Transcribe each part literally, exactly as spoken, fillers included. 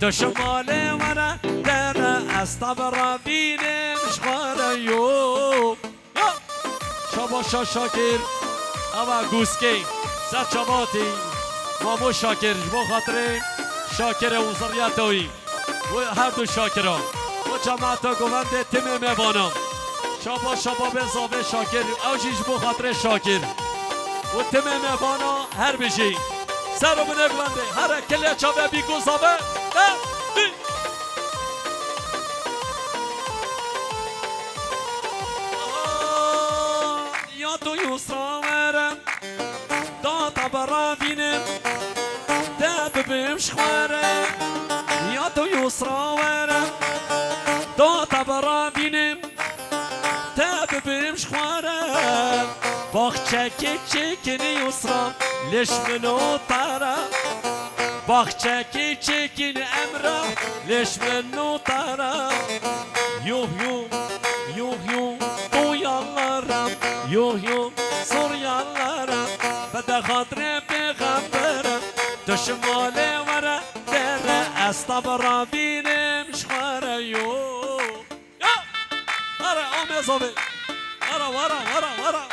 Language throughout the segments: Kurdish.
Şimalê were dere ez te bi ravînim ji xwe re yo. Ya! Şabaşa Şakir. Ava Guskê. Ser çavatî. Mamo Şakir. Ji bo xatirê Şakir û ziriyeta wî. Û her du Şakira. Û cemaeta govendê timê mêvana. Şaba şaba bê zavê Şakir. Ew jî ji bo xatirê Şakir. Û timê mêvana her bijî. Ser û binê govendê. Here kile çave bî ku zave. He, bî. Ya tu Yusra were, da te biravînim, te bibim ji xwe re. Ya tu Yusra were, da te biravînim, te bibim ji xwe re. Baxçekê çêkin Yusra, lêş min û te re. Baxçekê çêkin Emre, lêş min û te re. Yuh yuh, yuh yuh, tu yallara, yuh yuh, sur yallara. Bide xatirê pêxembere, tu şimalê were, dere ez te biravînim ji xwe re yo. Ya! Were, ame zavê. Were, were, were, were.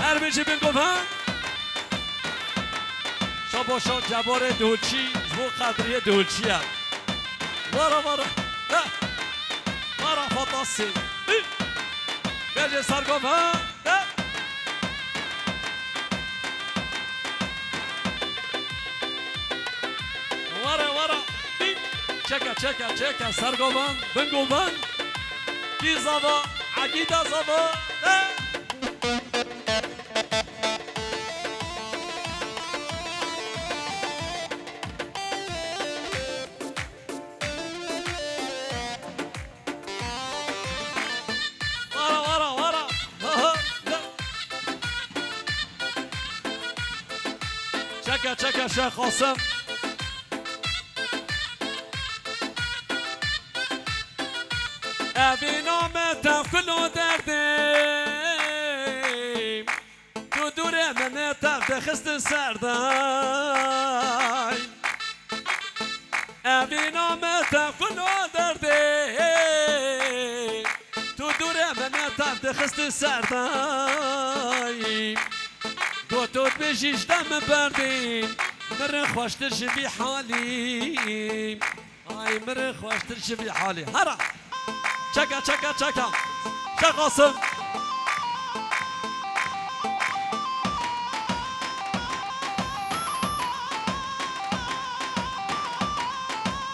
Her bijî bin govend. Şabaşa Cebarê Dihulçî, ji bo Qedriyê Dihulçî ye. Were, were. He. Were, fantasî. Hi. Bêje ser govend. He. Were, were. Çeke, çeke, çeke. Sergovan, bingovan. Kî zava, Egîda zava. He. Wara, wara, wara. Aha, ya. Çeke, çeke, Şêx Qasim. Evîna me tevkil û derdê. Tu dûrê min tev dixistin serdayî. Evîna me tevkil û derdê. Tu dûrê min tev dixistin serdayî. Got tu dibêjî ji dem min berdî. Mirin xweştir ji vî halî. Ay, mirin xweştir ji vî halî. Hera. Çeke, çeke, çeke. Şêx Qasim.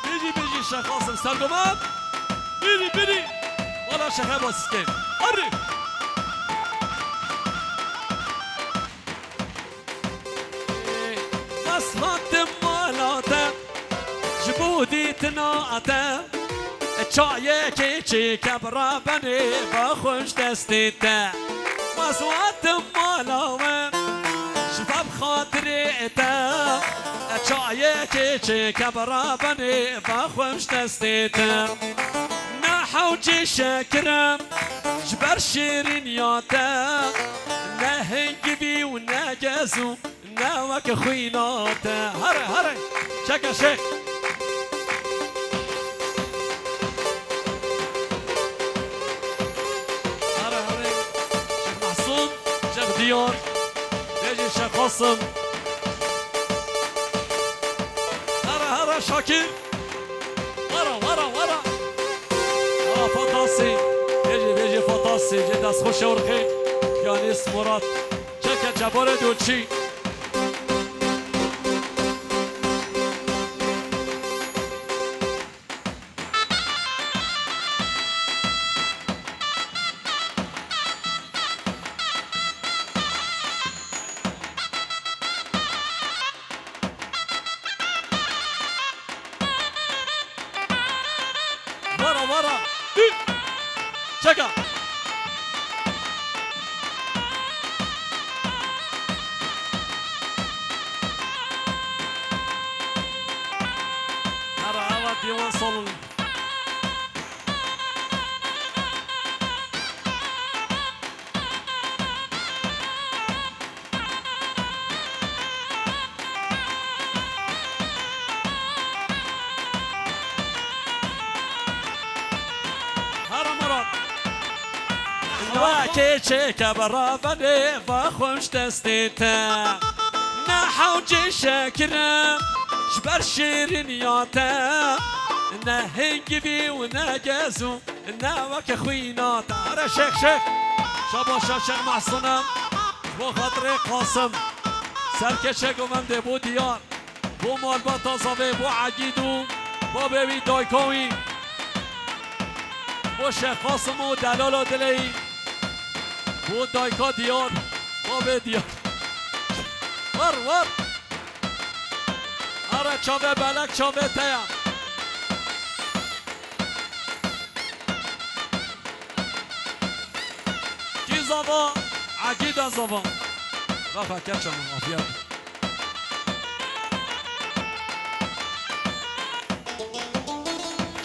Bêjî, bêjî Şêx Qasim Sergovan. Bêjî, bêjî. Wala Şêx Ebo Siskê. Arî. Ez hatim mala te, ji bo dîtina te. Çayekê çêke birabenê, bixwim ji destê te. Ez hatim mala we, ji veb xatirê te. Çayekê çêke birabenê, bixwim ji destê te. Ne hewcê şekirem, ji ber şêrîniya te, ne hingivî û ne gezû, ne wek xwîna te. Here, here, çeke Şêx. Here, here, Şêx Mehsûn, Şêx Diyar, bêjî Şêx Qasim. Here, here, Şakir. Wara, wara, wara. Wara, fantasî. Bêjî, bêjî, fantasî. Cê destxweş e, urxê. Piyanîst Murat. Çeke Cebarê Dolçî. Wara, wara. Hî. Çeka. Hera, hera, dêwan salon. Wekê çêke beraberê ve xweş destê te. Ne hewcê şekirim ji ber şêrîniya te. Ne hingivî û ne gez û ne weke xwîna te. Here şêx şêx. Şabaşa şêx Mehsûnim. Ji bo xatirê Qasim. Serkeçe govendê bo diyar. Bo malbata zavê, bo Egîd û babê wî, dayika wî. Bo Şêx Qasim û delala dilê wî. Bo dayika diyar, babê diyar. War, war. Here çavê belek çavê te ye. Kî zava? Egîd e zava. Rafa keça min, afiyet.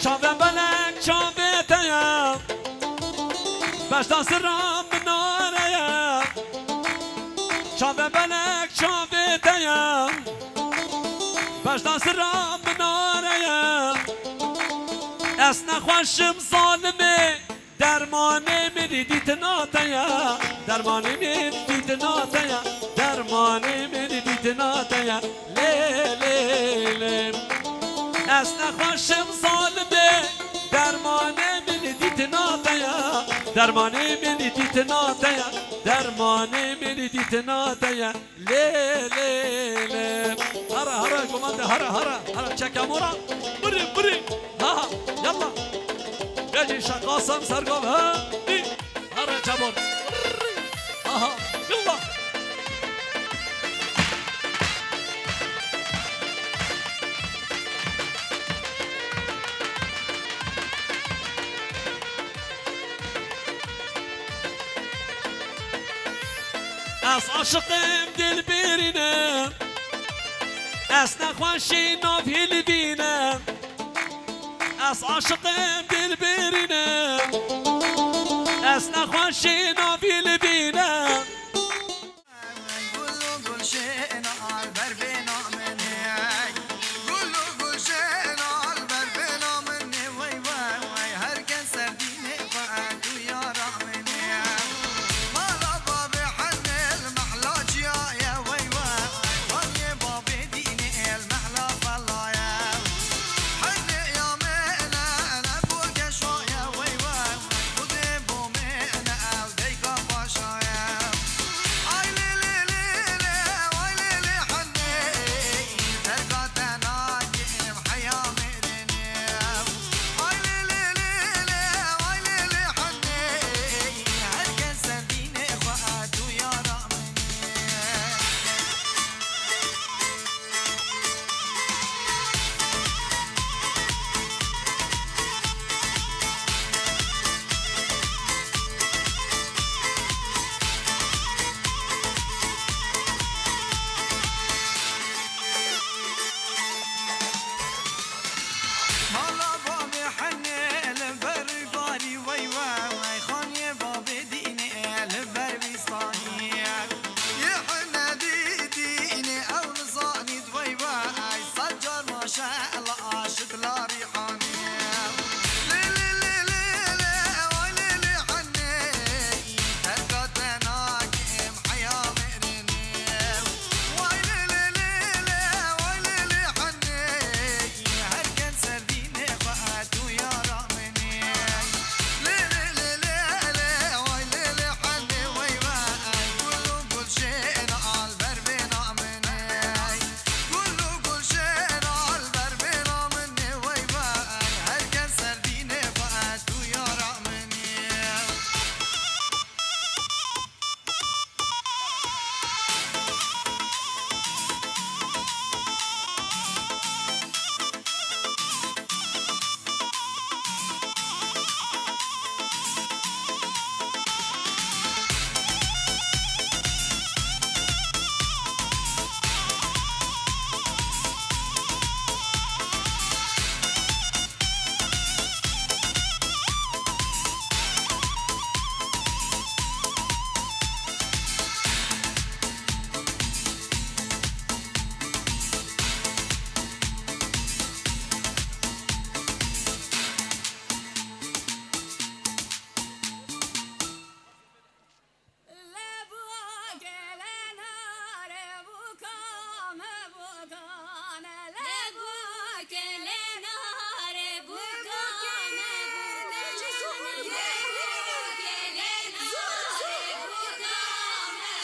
Çavê belek çavê te ye. Beşdan sira minare ye. Çavê belek çavê te ye. Beşdan sira minare ye. Ez nexweşim zalimê. Dermanê min dîtina te ye, dermanê min dîtina te ye, dermanê min dîtina te ye. Lê, lê, lê. Ez nexweşim zalimê, dermanê min dîtina te ye, dermanê min dîtina te ye, dermanê min dîtina te ye. Lê, lê, lê. Hara, hara, govende, hara, hara, hara, çeke mora. Birî, birî. Ha, ha, yalla. Bêjî Şêx Qasim sergav, ha, dî. Hara, çamor. Aha, yalla. Ez aşiqim dilbirîne, ez nexweşî nav hilvîne. Ez aşiqim dilbirîne, ez nexweşî nav hilvîne. Gul û gulşên al ber bêna min ê. Gul û gulşên al ber bêna min ê. Wey, wey, wey, her kes ser dînê xwe, tu yara min ê. Mala babê Henê li mehla çiya ye, wey, wey. Xwediyê babê dînê li mehla fela ye. Henê ya min e, ne bo geşwa ye, wey, wey. Xwedê bo min e, ew dayika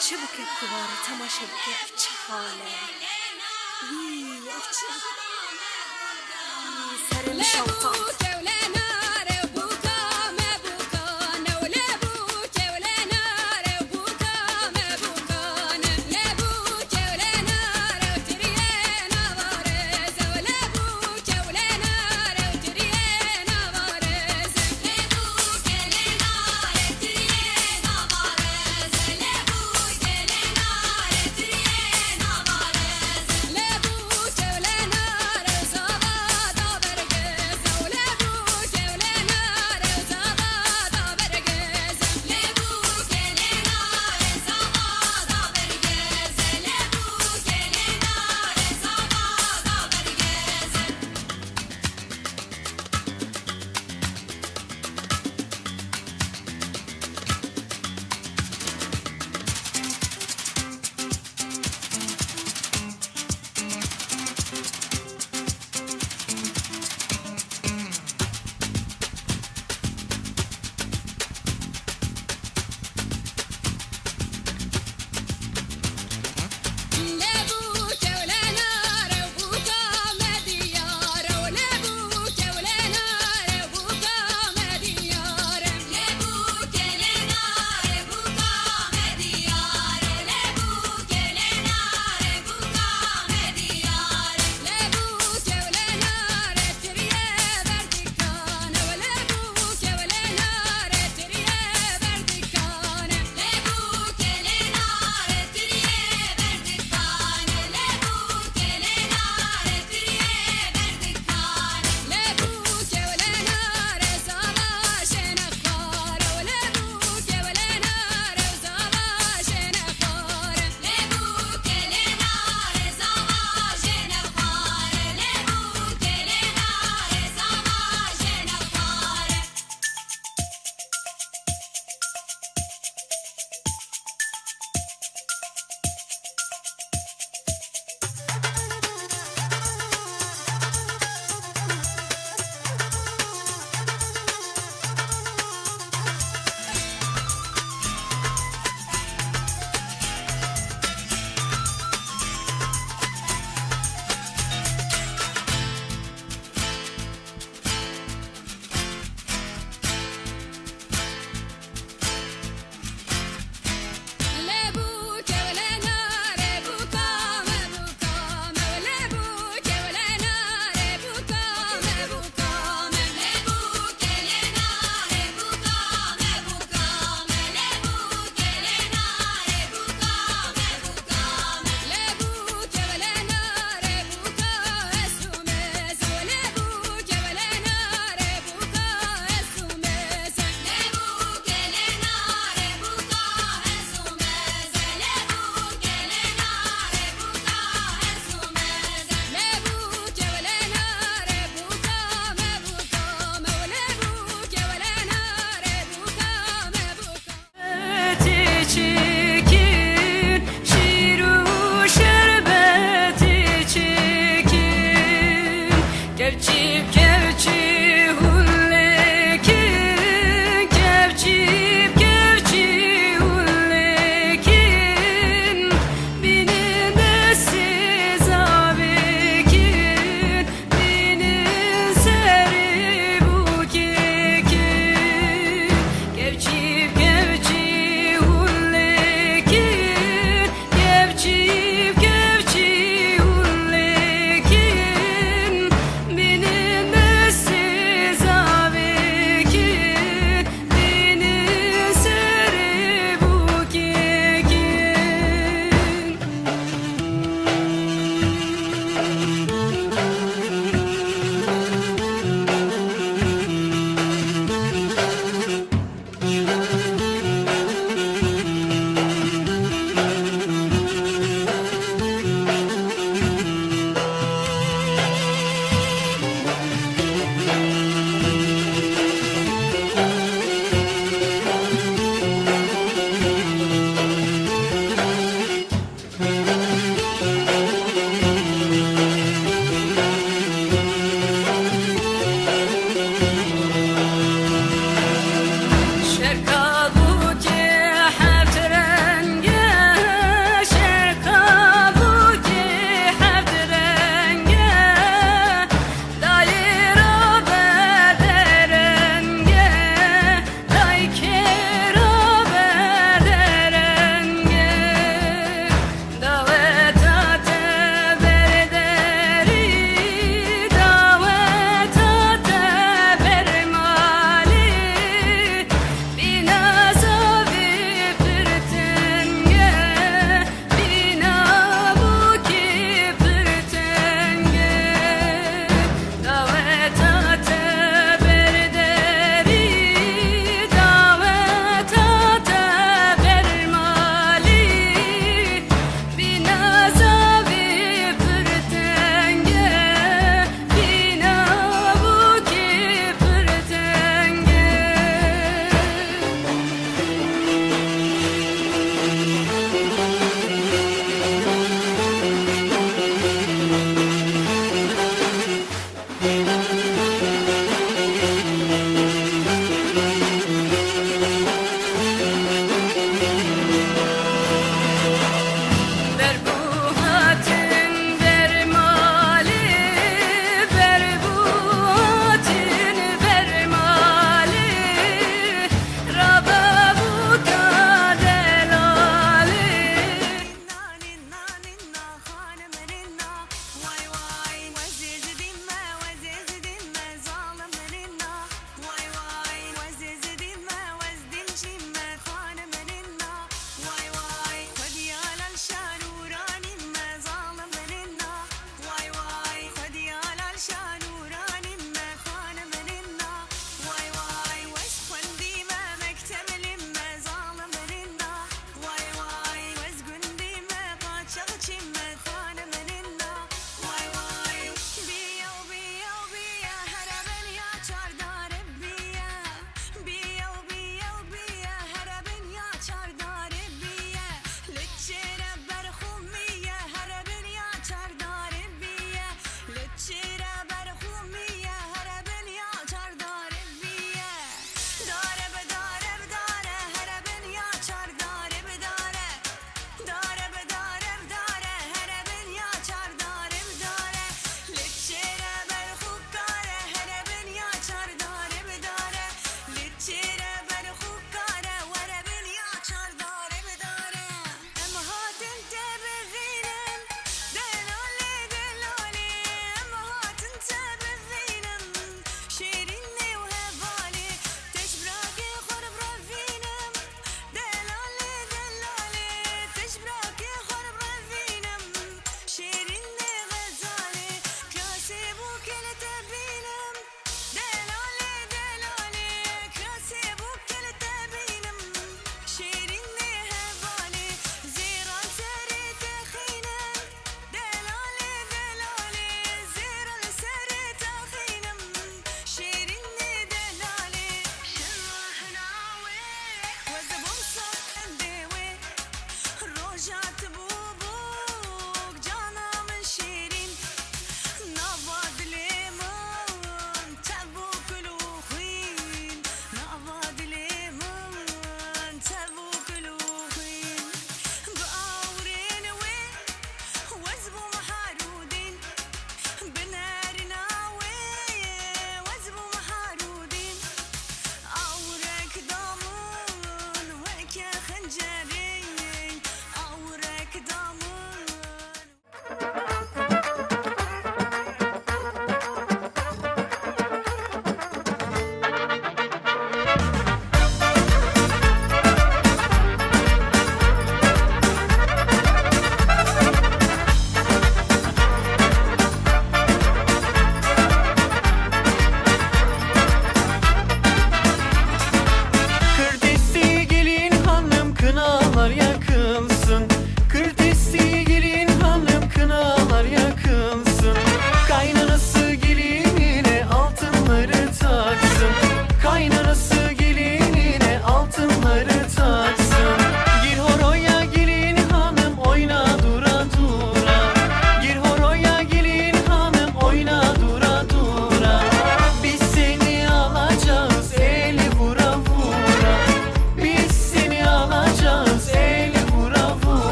Çi bike ku warê temaşe bike, ev çi hal e? Wî, ev çi? Wî, serê min şewitand.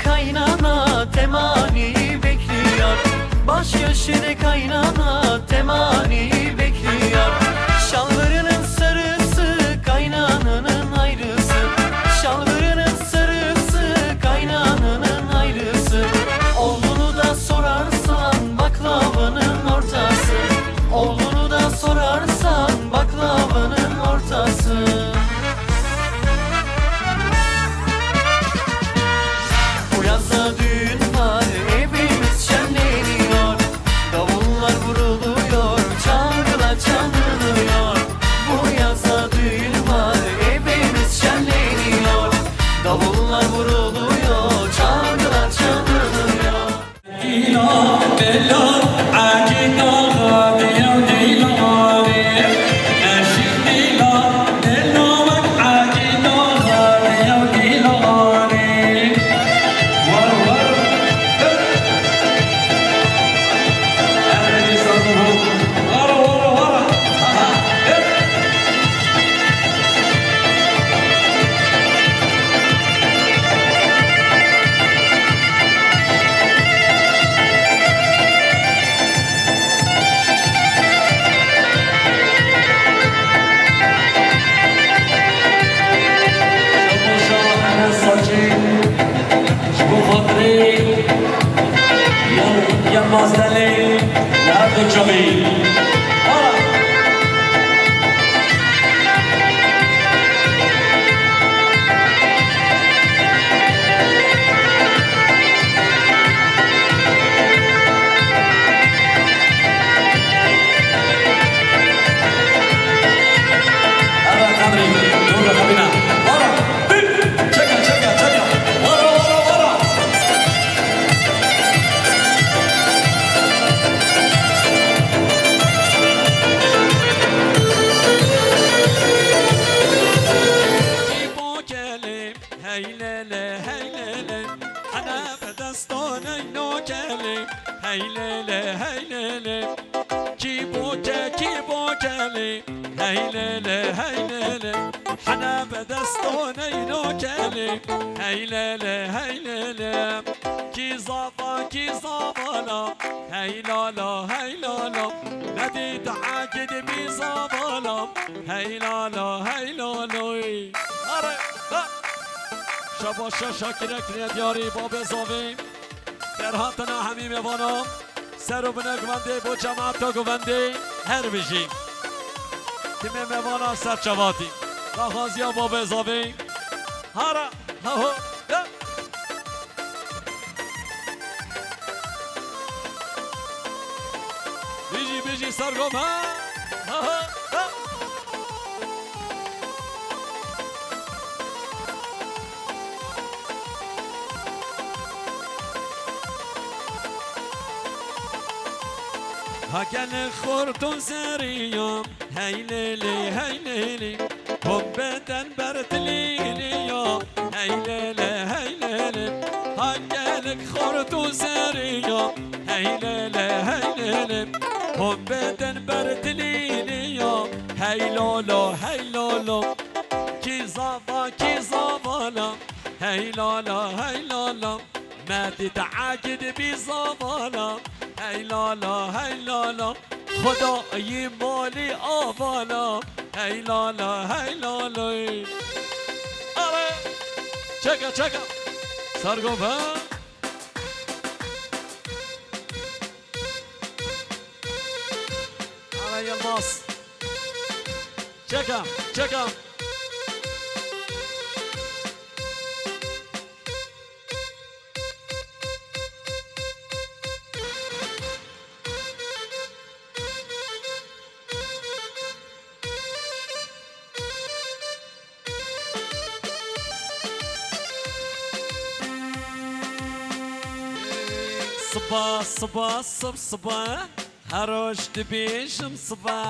Kaynana temani bekliyor. Baş köşede kaynana temani bekliyor. Şalvarının sarısı kaynananın ayrısı. Şalvarının sarısı kaynananın ayrısı. Oğlunu da sorarsan baklavanın ortası. Oğlunu da sorarsan baklavanın ortası. Bu yazda düğün var, evimiz şenleniyor. Davullar vuruluyor, çalgılar çalınıyor. Bu yazda düğün var, evimiz şenleniyor. Davullar vuruluyor, çalgılar çalınıyor. Şabaşa Enes Hacî, ji bo xatirê Yil-, Yilmaz Delê, li her du çavî. Eve Qedrî, dur bixebîne. Wara, bî, çeke, çeke, çeke. Wara, wara, wara. Hey lê lê, hey lê lê, hene bi destan ey nokelê. Hey lê lê, hey lê lê, kî boke, kî bokelê. Hey lê lê, hey lê lê, hene bi destan ey nokelê. Hey lê lê, hey lê lê, kî zava, kî zavala. Hey lala, hey lala, nedî te akid bî zavala. Hey lala, hey laloy. Are, ha. Şabaşa Şakirek ne diyarî babê zavê. Derhatina hemî mêvana. Ser û binê guvendê bo cemaeta guvendê her bijî. Timê mêvana ser çavatî. Daxwaziya babê zavê. Hara, ha ho, ya. Bijî, bijî Sergo, ha. Ha, ha, ha. Ha gelek xort û zerî ya, hey lê lê, hey lê lê. Hom beden ber tilî lê ya, hey lê lê, hey lê lê. Ha gelek xort û zerî ya, hey lê lê, hey lê lê. Hom beden ber tilî lê ya, hey lolo, hey lolo. Kî zava, kî zavala, hey lala, hey lala. Medî te akid bî zavala, hey lala, hey lala. Xwedayî malî avala, hey lala, hey laloy. Are, çeka, çeka. Sergo be. Are Yilmaz. Çeka, çeka. Siba, siba, sib, siba. Her roj dibêjim siba,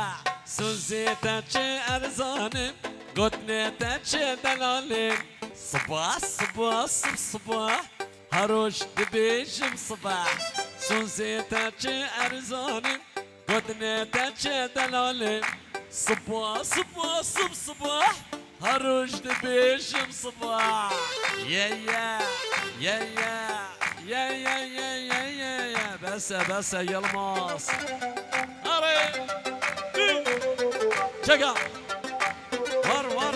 sozê te çi erzan e, gotinê te çi delal e. Siba, siba, sib, siba, her roj dibêjim siba, sozê te çi erzan e, gotinê te çi delal e. Siba, siba, sib, siba, Her roj dibêjim siba. Ye, ye, ye, ye. Ye, ye, ye, ye, ye, ye. Bes e, bes e, Yilmaz. Are. Çeka. Var, var.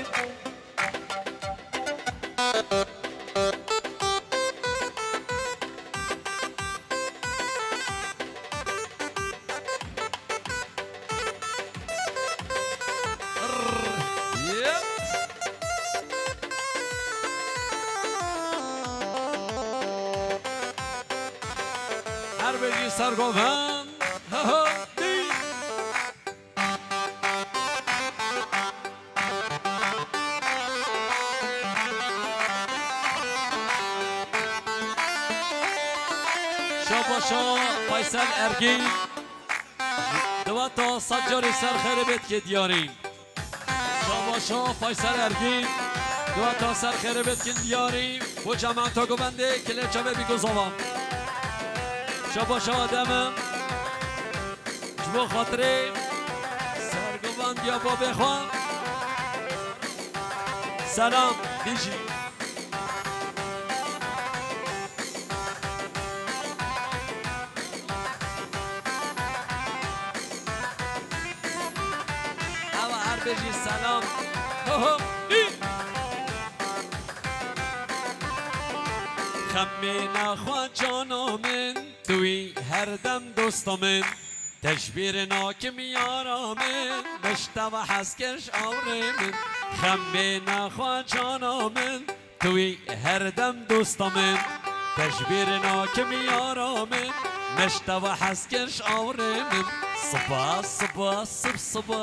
Her bijî sergovend. Ha, ha, dî. Şabaşa Faysal Ergin. Di weta sed carî ser xêrê bê dike diyarî. Şabaşa Faysal Ergin. Di weta ser xêrê bê dikin diyarî. Bo cemaeta govendê kilê çavê bî ku zava. Şabaşa Ademim. Ji bo xatirê sergovendiya babê xwe. Selam, dijî. Ewa her bijî selam. Ho, ho, hî. Xemê nexwe cana min, tu yî her dem dosta min. Te ji bîr nakim yara min, min ji te ve hez kir ji awrê min. Xem bê nexwe cana min, tu yî her dem dosta min. Te ji bîr nakim yara min, min ji te ve hez kir ji awrê min. Siba, siba, sib, siba,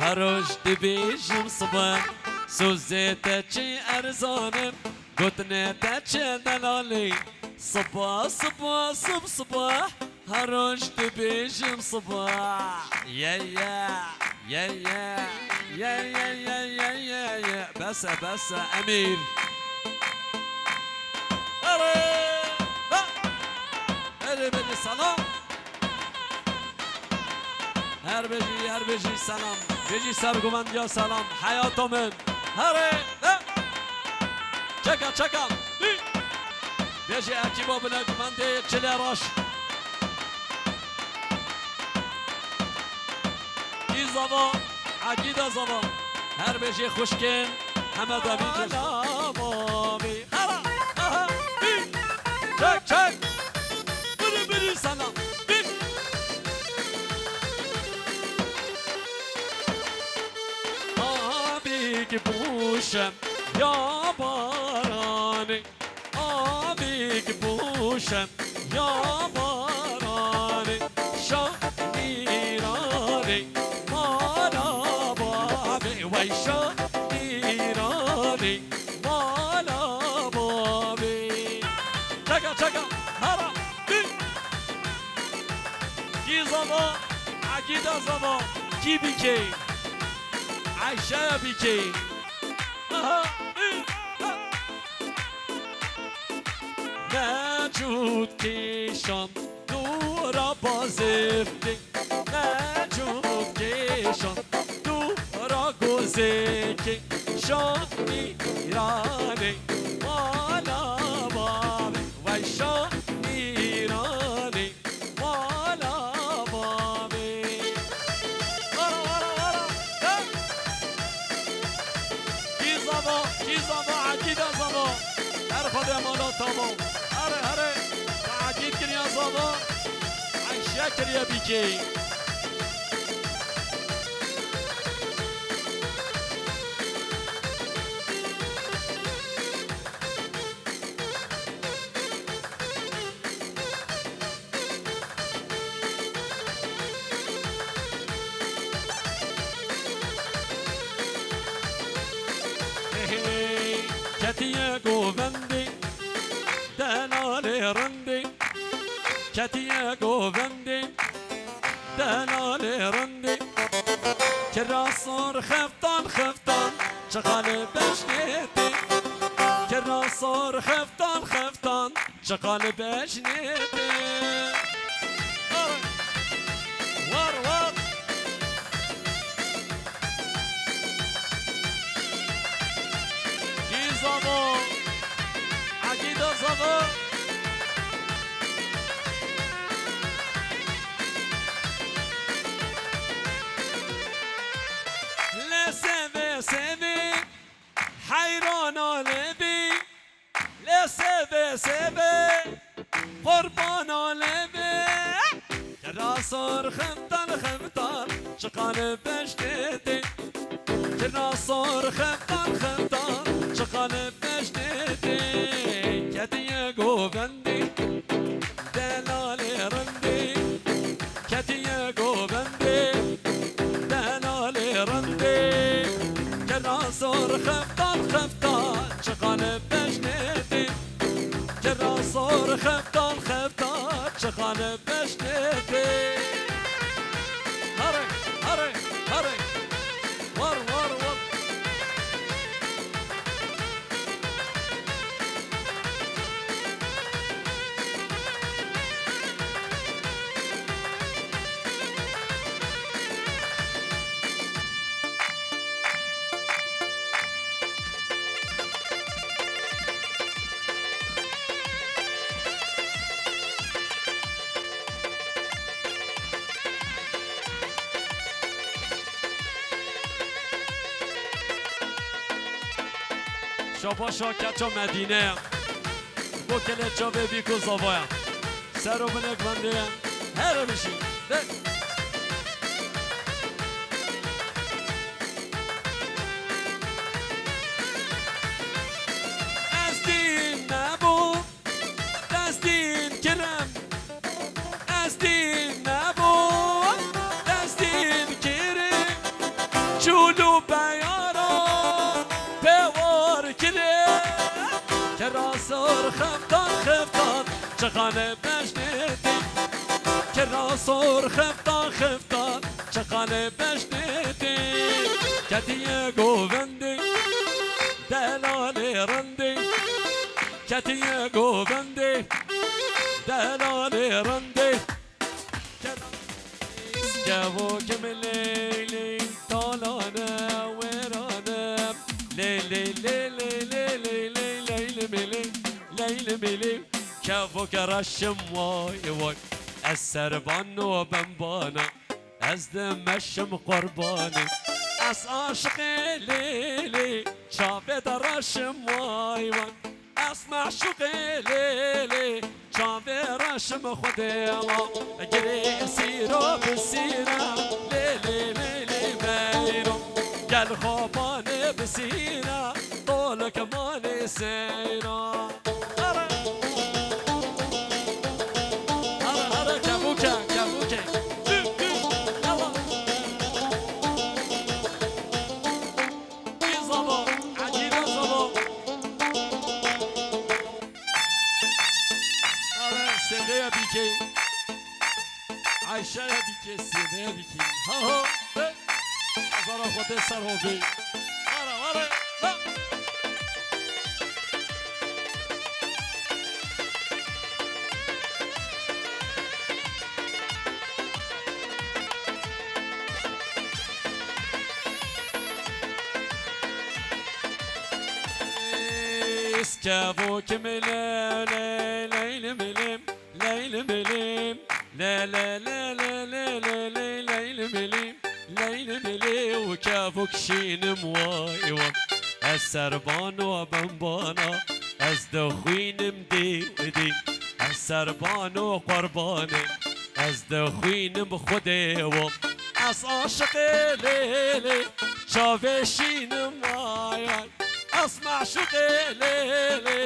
her roj dibêjim siba. Sozê te çi erzan in, gotinê te çi delalî. Siba, siba, sib, siba. Her roj dibêjim siba. Ye, ye, ye, ye. Ye, ye, ye, ye, ye, ye. Bes e, bes e, Emîr. Erê, ha. Erê, bêjî selam. Her bêjî, her bêjî selam. Bêjî serguvendiya selam. Heyata min. Herê, ha. Çeka, çeka. Hî. Bêjî ekîba bile gumendê çilê reş. Kî zava, Ekîda zava. Her bêjî xwişkên heme devî. Ala bavê. Hera, aha, hî. Çek, çek. Biri, biri sana. Hî. Avik bûşem ya baranê. Avik bûşem ya baranê, şa Îranê, mala bavê, wey şa Îranê, mala bavê. Çeka, çeka, hara, dî. Kî zava, Ekîda zava, kî bîkê? Eyşe bîkê. Aha, ih, ha. Mecûd kêşan dûra bazêftê, Mecûd kêşan dûra gozêkê, şa Îranê, mala bavê, wey şa Îranê. Mala bavê. Vara, vara, vara. Hey! Kî zava, kî zava, Ekîda zava. Her Xwedê mala tava. Here, here. Te Ekîd kiriya zava. Eyşe kiriye bîkê. Hey, hey, ketiye govendê, delalê rindê. Ketiye govendê, delalê rindê. Kira sor xeftan xeftan, çiqa li beşnê tê. Kira sor xeftan xeftan, çiqa li beşnê tê. War, war. Nalê bî, lê sêvê sêvê, qurbana lê bê. Kera sor xeftan xeftan, çiqanê beştê tê. Kera sor xeftan xeftan, çiqanê beştê tê. Ketiye govendê, delalê rindê. Ketiye govendê, delalê rindê. Kera sor xeftan xeftan, çiqanê beştê tê. Kera sor xeftan xeftan, çiqanê beştê tê. Here, here, here. War, war, war. Şabaşa keça Medîne ye. Bo kelê çavê bî ku zavaya. Ser û binê gundê ye. Here bijî. De. Ez dîn nebû, destîn kirim. Ez dîn nebûm, destîn kirî, çûl û peyara pê war kirî. Kera sor xeftan xeftan, çiqanê beştê tê. Kera sor xeftan xeftan, çiqanê beştê tê. Ketiye govendê, delalê rindê. Ketiye govendê, delalê rindê. Kevo kim ley ley talane wêrane. Ley ley ley ley ley ley ley ley li milê, ley li milê. Kevo ke reşim way way. Ez serbano bembana. Ez dimeşim qurbanê. Ez aşiqê lê lê, çavê de reşim way way. Ez meşûqê lê lê, çavê reşim Xwedê wa. Girê sîro bi sîra, lê lê lê lê meyro. Gel xobanê bi sîra, tolik manê seyra. Are. Are, are, kevûke, kevûke. Tü, tü. Yalla. Î zava, ecîbe zava. Are, sêveye bîkê. Ayşeye bîkê, sêveye bîkê. Ha, ha. He. Zara Xwedê ser ho bê. Are, are. Ha. Kevo kim lê lê leylim lim, leylim lim. Lê lê lê lê lê lê lê leylim lim. Leylim lê û kevok şînim way way. Ez serbano bembana, ez dixwînim dê dê. Ez serbano qurbanê, ez dixwînim Xwedê wo. Ez aşiqê lê lê, çavê şînim way way. Ez meşûqê lê lê,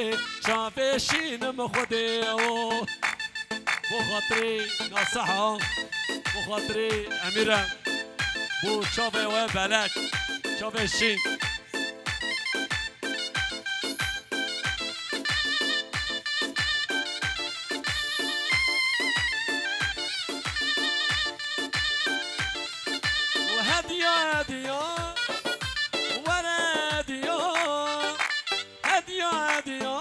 çavê şînim Xwedê wo. Bo xatirê Naseha, bo xatirê Emîre, bo çavê we belek, çavê şîn. Hediya, hediya, were hediya. Hediya, hediya,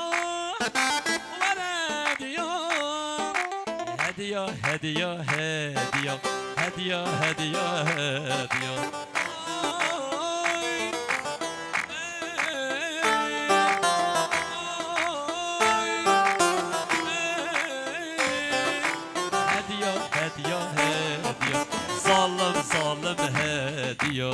were hediya. Hediya, hediya, hediya. Hediya, hediya, hediya. Ay, ey, ay, ey. Hediya, hediya, hediya. Zalim, zalim hediya.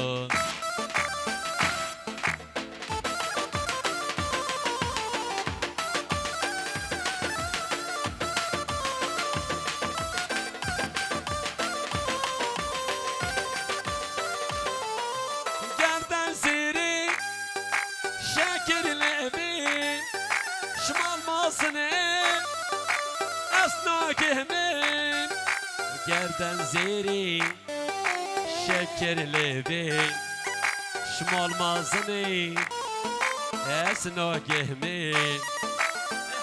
Gerden zêrî, şekir lêvî, şmal mazinî, ez nagihmî.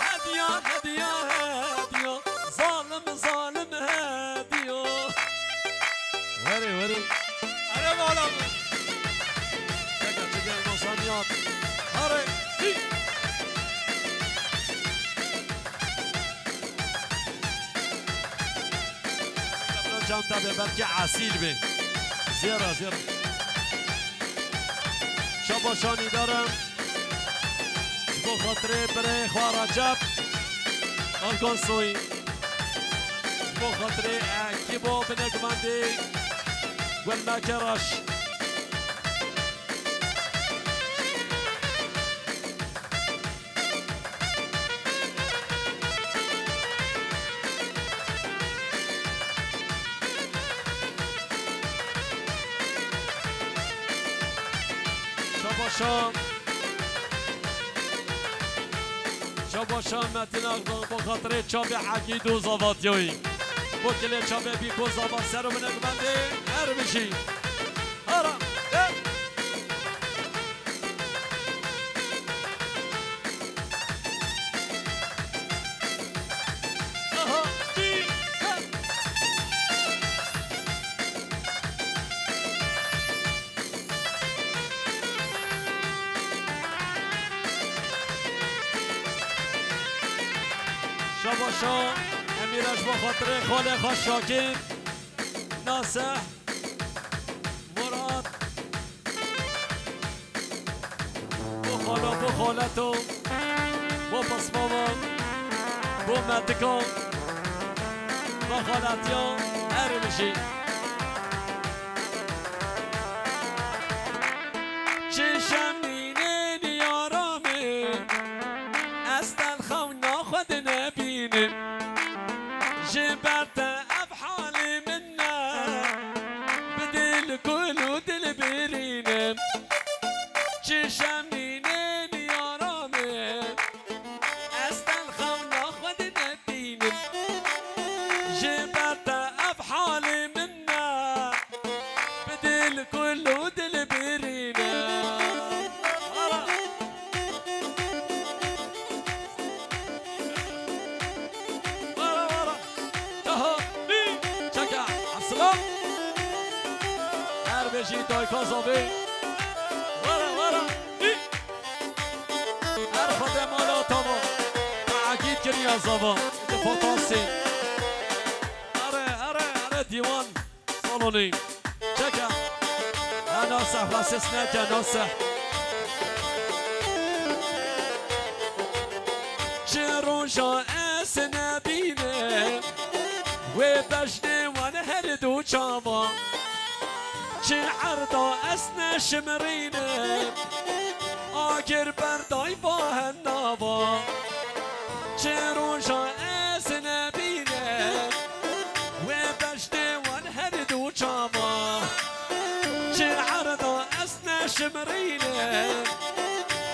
Hediya, hediya, hediya, zalim, zalim hediya. Werê, werê. Erê bala min. Çeka çi gel nosaniyat. Arê. Hî. Cam tabi belki asil bi. Zêra, zêra. Şabaşanî darim. Ji bo xatirê birê xwe Recep Alkansoyî. Ji bo xatirê ekîbo binekmendî Gulmeke Reş. Şabaşa. Şabaşa Metin Akdoğan, bo xatirê çavê Egîd û Zavatyoyî. Bo kilê çavê Bîko Zava ser û binekmendê her bijî. Ara, e. Aha, dî, he. Şabaşa, Emîr, ez bo xatirê xalê xwe Şakir, Naseh, Murat, bo xala, bo xaleto, bo pismama, bo metika, bo xaletiya, her bijî. Çi şemnînên yara min, ez telxewna xwe dinebînim. Ji ber te ev halê min ne, bi dil kul û dil birînim. Çi şemnînên yara min, ez telxewna xwe dinebînim. Ji ber te ev halê min ne, bi dil kul û dil birînim. Ara. Wara, wara. Daha bir çeke. Aslan. Her beşi dayka zavi. Wara, wara. Hi. Her xwedê mala tava. Taakîd kiriya zava. Di potasê. Are, are, are, dîwan. Salonî. Çeke. Ha, Naseh, xwe sis neke, Naseh. Çi roja ez nebînim, wê beşnê wan her du çavan. Çi erda ez neşimrînim, agir berdayî va hennava. Çi roja ez nebînim, wê beşnê wan her du çavan. Çi erda ez neşimrînim,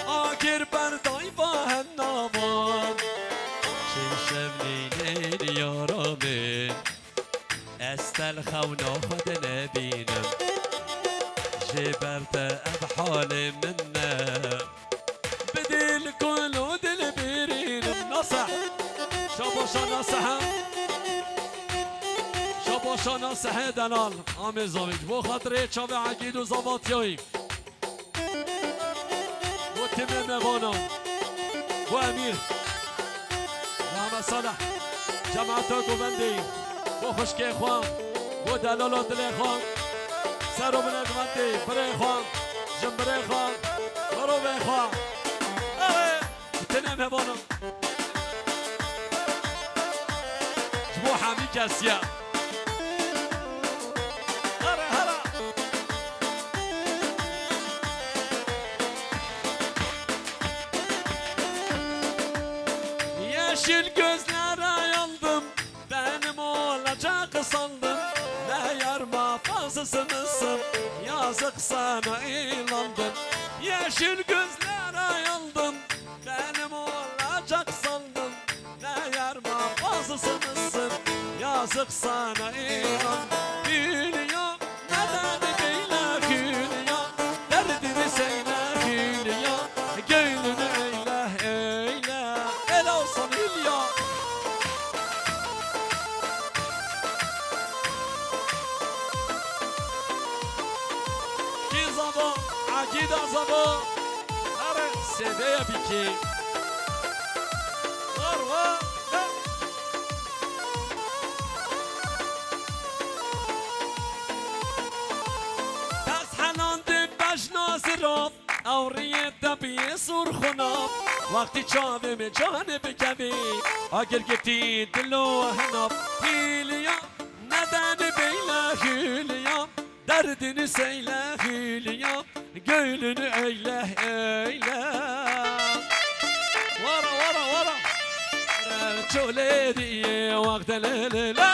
agir berdayî va hennava. Çi şemnînên yara min, ez telxewna xwe dinebînim. Ji ber te ev halê min ne. Bi dil kul û dil birînim. Naseh. Şabaşa Naseh. Şabaşa Naseh delal. Amê zavî. Bo xatirê çavê Egîd û Zavatiyayî. Bo timê mevana. Bo Emîr. Mehmet Salih. Cemaeta govendê. Bo xwişkê xwe. Bo delala dilê xwe. Ser û binê govendê. Birê xwe. Jimbirê xwe. Mirovê xwe. Erê. Tenê mevana. Ji bo hemî kesiya. Here, here. Yeşil gözlere yandım, benim olacak sandım. Ne yarma fazlası mısın, yazık sana inandım. Yeşil gözlere yandım, benim olacak sandım. Ne yarma fazlası mısın, Yazık sana inan, Hülya, neden böyle Hülya? Derdini söyle Hülya, gönlünü eyle, eyle. El olsun Hülya. Kî zava, Akîda zava. Are, sedeye bikî. Var, var, ver. Dest helan de bejna zirav, ewriyê te biyê sur xunab. Wextî çavê min canê bikevî, agir girtî dilo henav. Hîliya, nedeni beyle hîliya. Derdini söyle Hülya, gönlünü eyle, eyle. Vara, vara, vara. Çolê diye vakte le, le, le.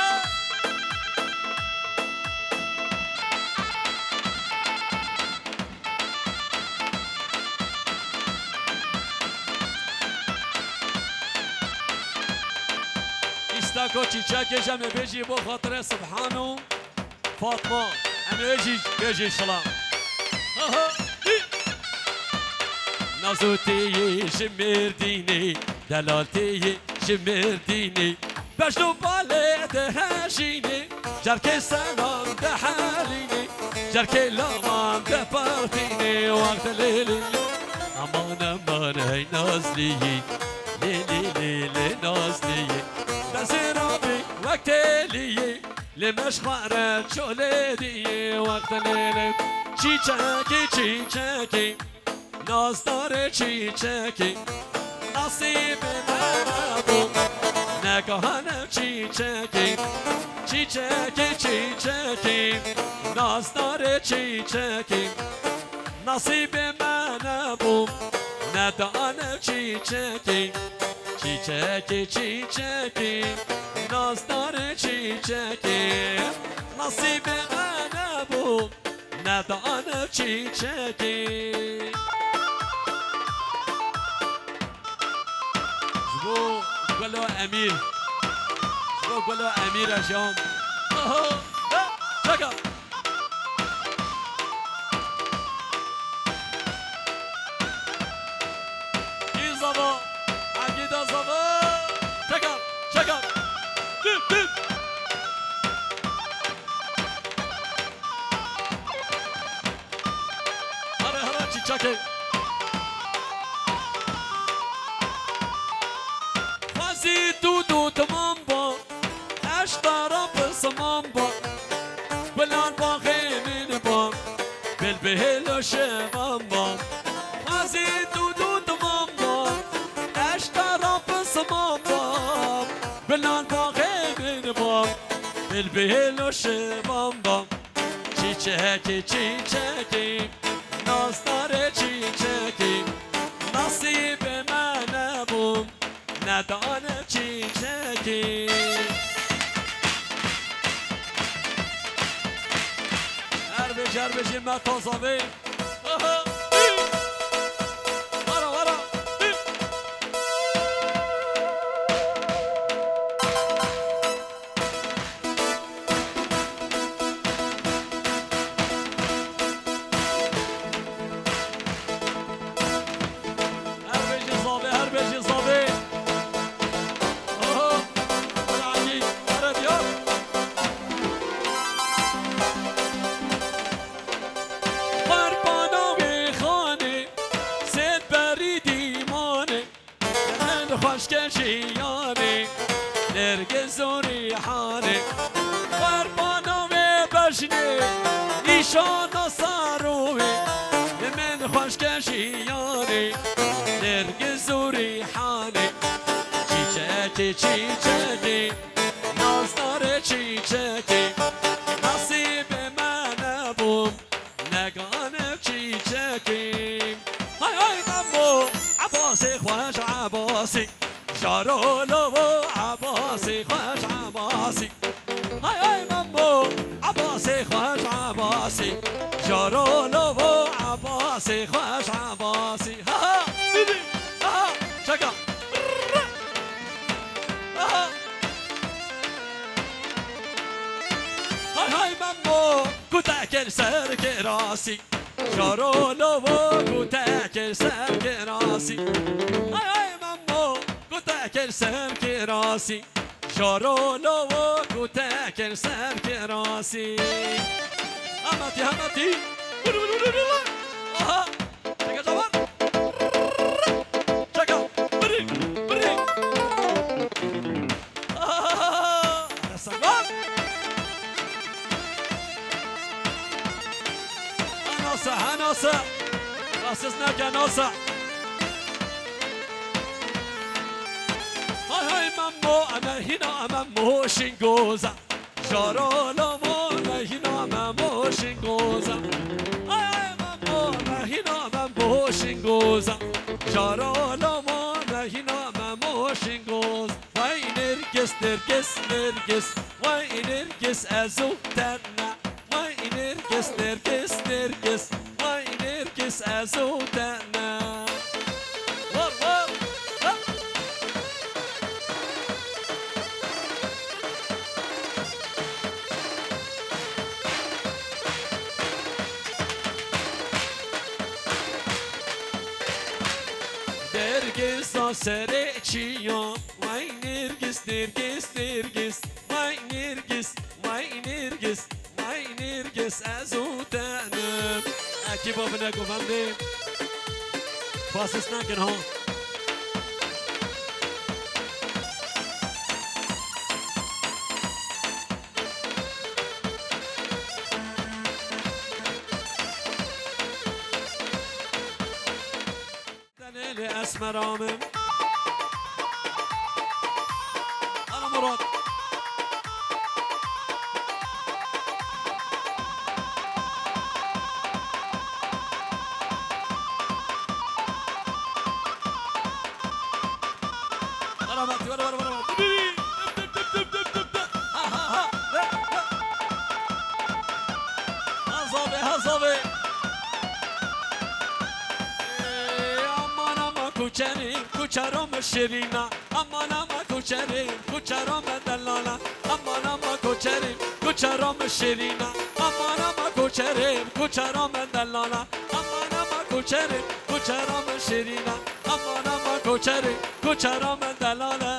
Îstako çîçekê je me bêjî bo xatirê Subhano. Fatma, em ê jî bêjin şila. Aha, hî. Nazo tê yê ji Mêrdînê, delal tê yê ji Mêrdînê. Bejno balê dihejînê, cerkê selam dihelînê, cerkê laman dipirtînê, wext lê lê lê. Aman, aman, hey Nazliyê, lê, lê, lê, lê Nazliyê. Dezê rabî wek têliyê. Lê meşxware çolê diyê wexte lê lê. Çîçekî, çîçekî, nazdarê çîçekî, nasîbê me nebû, negahane çîçekî. Çîçekî, çîçekî, nazdarê çîçekî, nasîbê me nebû, nedane çîçekî. Çîçekê, çîçekê, nazdarê çîçekê, nasîbê me nebû, nedane çîçekê. Ji bo Gelo Emîr, ji bo Gelo Emîr e jiyam. Aha, ha, şaka. Kî zava, Akîda zava. Çeka, çeka. Dü, dü. Hare, hare, çîçekê. Xwezî tu dû timam ba. Eştara pisimam ba, gulan baxê min ba, bilbihêlo şevan ba. Xwezî tu dû timam ba, eştara pisimam ba, gulan baxê min ba, bilbihêlo şevan ba. Çîçekê, çîçekê, nastarê çîçekê, nasîbê me nebû. Nedane çîçekî. Her bêjî, her bêjî me taza bê. Aha. Wara, wara. Her bêjî zavê, her bêjî zavê. Oho, Erhanî, here diyar. Qurbana wê xanê, sêd berî dîmanê. Min xweşke jiyanê, Nêrgiz û Rîhanê. Qurbana wê bejnê, îşana sarûyê. Min xweşke jiyanê, Nêrgiz û Rîhanê. Çîçekê, çîçekê, nazdarê çîçekê. Nasîbê me nebû. Negane çîçekî. Hay hay Memo, Ebasê xweş Ebasî. Jaro lovo Ebasê xweş Ebasî. Hay hay Memo, Ebasê xweş Ebasî. Jaro lovo Ebasê xweş Ebasî. Ha ha, didi, ha ha, şaka. Ha ha. Kel ser kirasî, şaro lovo ku te kel ser kirasî. Ay ay Memo, ku te kel ser kirasî. Şaro lovo ku te kel ser kirasî. Hematî, hematî. Aha. Çeke cavan. Çeke. Biri, biri. Aha. Salam. Anasa, anasa. Rasis neke nasa. Hay hay Memo, eme hîna eme moşin goza. Şarala mo mehîna me moşin goza. Ay ay me mo mehîna me moşin goza. Şarala mo mehîna me moşin goza. Vay Nêrgiz, Nêrgiz, Nêrgiz. Vay Nêrgiz ez û te ne. Vay Nêrgiz, Nêrgiz, Nêrgiz. Vay Nêrgiz ez û te ne. Var, var. Ha. Dergesa serê çiya. Vay Nêrgiz, Nêrgiz, Nêrgiz. Vay Nêrgiz, vay Nêrgiz, vay Nêrgiz ez û te ne. Ekîba bine govendê. Pasis nekin ha. Tenê li esmera min. Ana Murat. Ana Murat, were, were, were, were. Dip, dip, dip. Ha, ha, ha. Re, re. Hazavê, hazavê. Ey, aman, aman, kuçerê, kuçero me şirîna. Aman, aman, kuçerê, kuçero me delala. Aman, aman, kuçerê, kuçero me şirîna. Aman, aman, kuçerê, kuçero me delala. Aman, aman, kuçerê, kuçero me şirîna. Aman, aman, kuçerê, kuçero me delala.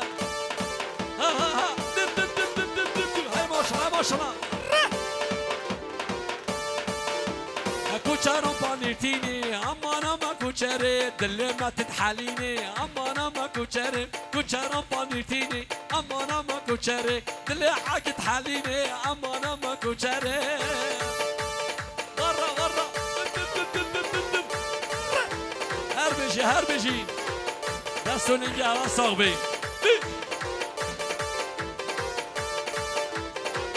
Ha, ha, ha. Dip, dip, dip. Hey maşallah, hey maşallah. Re! E kuçero panîrtînî, aman, aman, kuçerê, dilê me tit helînî, aman, aman, kuçerê, kuçero panîrtînî, aman, aman, kuçerê, dilê hekit helînî, aman, aman, kuçerê. Varra, varra. Dip, dip, dip. Re! Her bijî, her bijî. Dest û lingê hewa sax bê. Dip.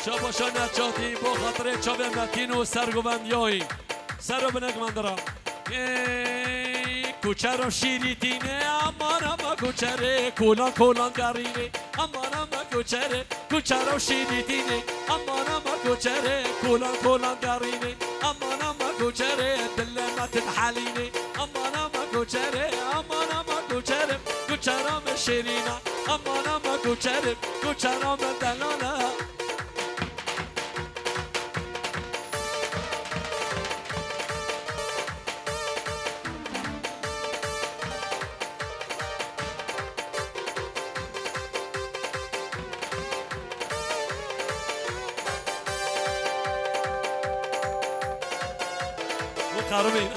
Şabaşa Neçatî, bo xatirê çavê Metîn û sergovendiya wî. Ser û binek mendira. Ey, kuçero şîrîtîne, aman ama kuçerê, kolan kolan garîne, aman ama kuçerê, kuçero şîrîtîne, aman ama kuçerê, kolan kolan garîne, aman ama kuçerê, dilê me tit helîne, aman ama kuçerê, aman ama kuçerê, kuçero me şêrîna, aman ama kuçerê, kuçero me delala. Bu karımın.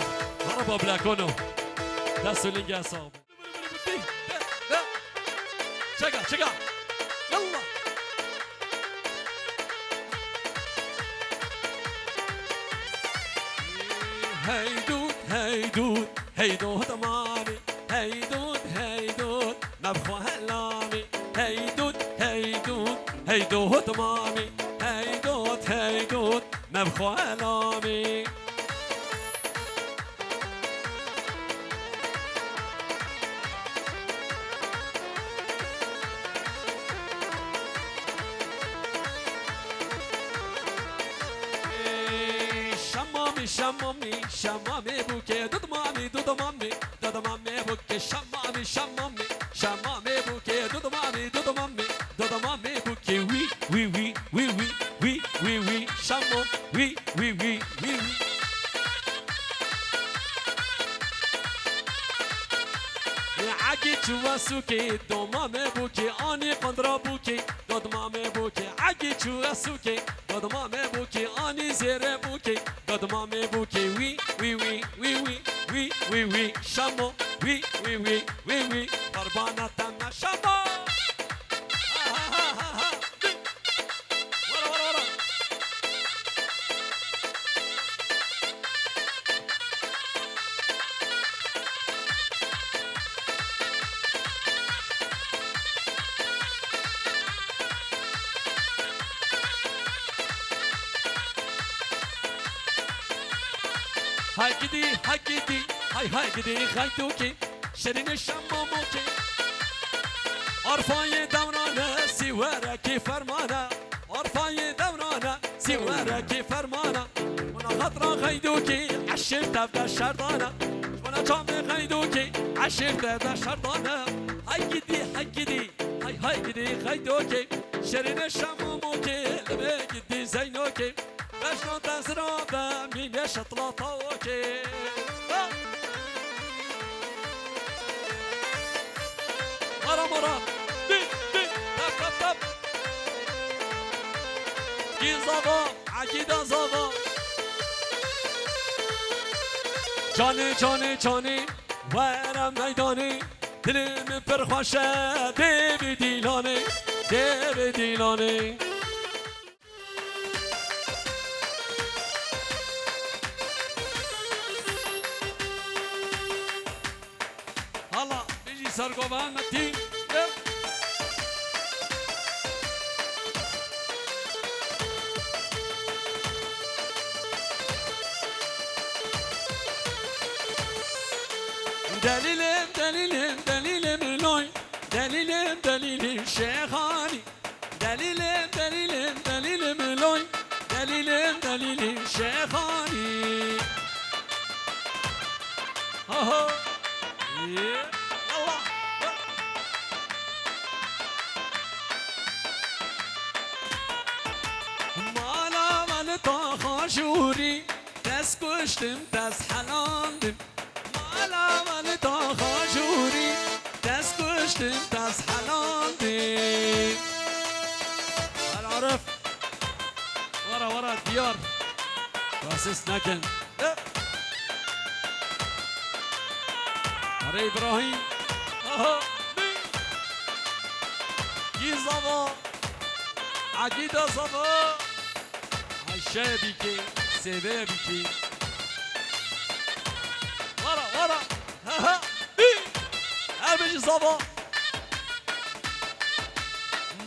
Merhaba Blakono. Dest û lingê sax. Çeka, çeka. Yallah. Hey dud, hey dud, hey dud mamî. Hey dud, hey dud, me bi xwe helamî. Hey dud, hey dud, hey dud mamî. Hey dud, hey dud, me bi xwe helamî. Şemamî, şemamî, şemamê bûkê, dudmamî, dudmamê, dudmamê bûkê, şemamî, şemamî, şemamê bûkê, dudmamî, dudmamê, dudmamê bûkê, wî, wî, wî, şemo, wî, wî, wî. Egî çû wesûkê, doma me bûkê, anî qandra bûkê, dodma me bûkê. Egî çû wesûkê, dodma me bûkê, anî zêre bûkê, dodma me bûkê. Wî, wî, wî, wî, wî, wî, wî, wî, Şemo. Wî, wî, wî, wî, wî, wî, qurbana te me Şemo. Ha, ha, ha, ha, ha. Wara, wara, wara. Hay gidî, hay gidî, hay hay gidî, xeydokê, şerînê şemamokê. Arfayê dewrane, sîwerekê fermana. Arfayê dewrana, sîwerekê fermana. Ji bona xetra xeydokê, eşêr tev de şerdana. Ji bona çavê xeydokê, eşêr tev de şerdana. Hay gidî, hay gidî, hay hay gidî xeydokê. Şerînê şemamokê, li vê gidî zeynokê. Beşna te zira be, mîne şitla tawokê. Ha! Mara mara. Di, di. Tap, tap, tap. Gî zava, egîda zava. Canê, canê, canê, were meydanê. Dilê min pir xweş e, dê bi dîlanê, dê bi dîlanê. Hala, bijî sergovan Metîn. Delîlim, delîlim, delîlim loy. Delîlim, delîlim şêxanî. Delîlim, delîlim, delîlim loy. Delîlim, delîlim şêxanî. Ho, ho. Yê, yallah. Mala me li taxa jûrî, dest kuştim, dest helandim. Mala me li taxa jûrî, dest kuştim, dest helandî. Her Arif. Wara, wara, diyar. Rasis nekin. Eh. Are Îbrahîm. Aha. Gîzava. Egîda zava. Ayşe bîkê, sêveye bîkê. Wara, wara. Ha, ha. Bî. Her bijî zava.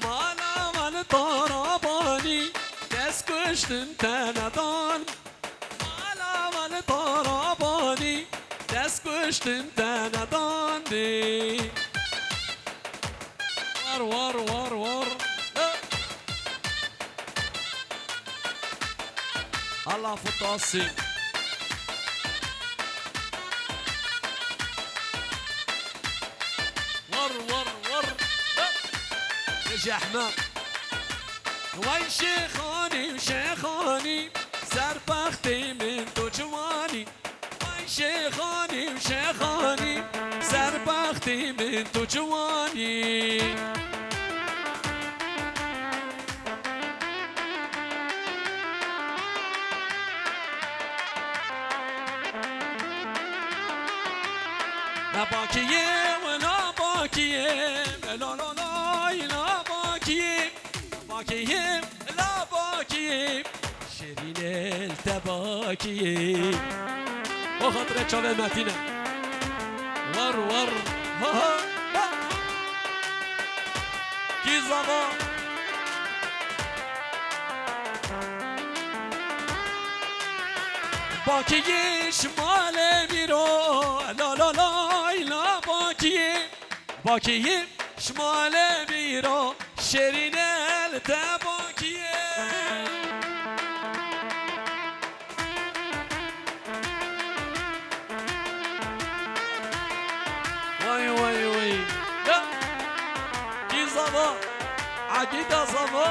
Mala me li tarabanî, dest kuştin te nedan. Mala me li tarabanî, dest kuştin te nedandî. War, war, war, war. Allah futasî. War, war, war. Ê Jehme. Wey şêxanî, şêxanî, serbextê min tu ciwanî. Wey şêxanî, şêxanî, serbextê min tu ciwanî. La bakiyê, la bakiyê, la la lay, la bakiyê, bakiyê, la bakiyê, şêrînê li te bakiyê. O xatirê çavê Metîne. War, war, ha, ha, ha. Kî zava. Bakiyê şimalê bîro, la la lay la bakiyê. Bakiyê şimalê bîro, şêrînê li te bakiyê. Way, way, way. Ya. Kî zava? Egîda zava.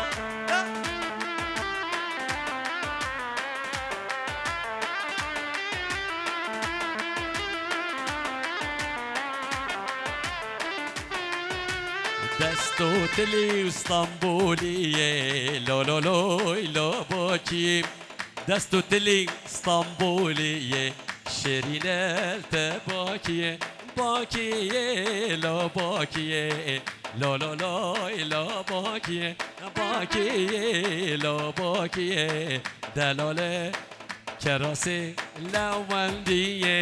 Ya. Dest û tilî Stenbolî ye, lo lo loy lo Bakiyê. Dest û tilî Stenbolî ye, şêrîne li te Bakiyê. Bakiyê lo Bakiyê, lo lo loy lo Bakiyê. Bakiyê lo Bakiyê, delale kerasê lewendiyê.